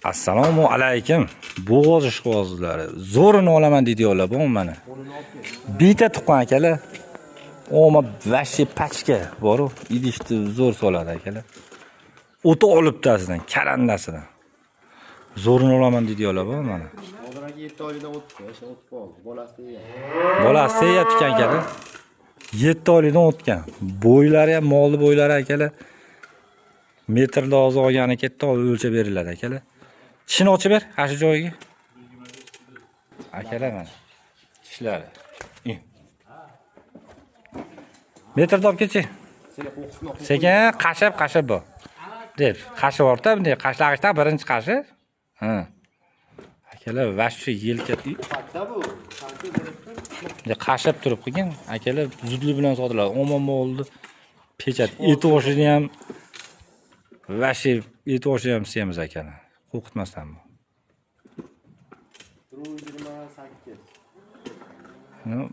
Assalomu alaykum. Bo'g'oz ishqibozlari. Zo'rini olaman deydiganlar bu mana. Bitta tuqqan akalar. Oma vashshi pachka boru idishni zo'r soladi akalar. O'ta olibtasidan, karandasidan. Zo'rini olaman deydiganlar bu mana. Hozir aka 7 oylikdan o'tdi, o'sha o'tib qoldi. Bolasi yegan. Bolasi yeyapti ekan akalar. 7 oylikdan o'tgan. Bo'ylari ham molli bo'ylari akalar. Metrda hozir olgani ketdi, o'lchab beriladi akalar. Tishini ochib ber, ana shu joyiga. Akalar mana. Tishlari. Metrda olib ketchi. Seni qo'rqitma. Sekin qashab qashab bu. Deb, qashib orta bunday qashlag'ichdan birinchi qashi. Ha. Akalar vashshi yelka Katta bu. Qancha beribdi? Bunday qashab turib qilgan. Akalar zudlik bilan sotiladi. Omon molni pechat et oshini ham vashshi et oshi ham semiz akalar. Qo'rqitmasdan bu. 128. Ну,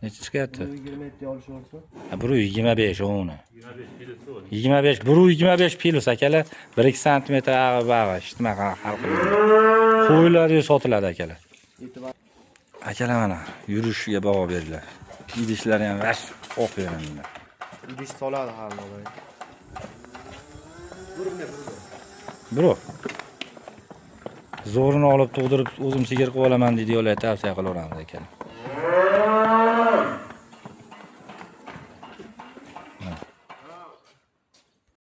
necha chiqyapti? 127 olish olsa. Ha, 1.25 uni. 25 1.25 plus akalar 1-2 santimetr ag'i bag'i hech nima hal qiladi. Qo'ylar sotiladi akalar. E'tibor. Akalar mana yurishiga baho beringlar. Idishlari ham vash oq beradi. Idish soladi har doim. Bro. Zo'rini olib tug'dirib o'zim sigir qilib olaman deydiganlar tavsiya qilaveramiz akalar.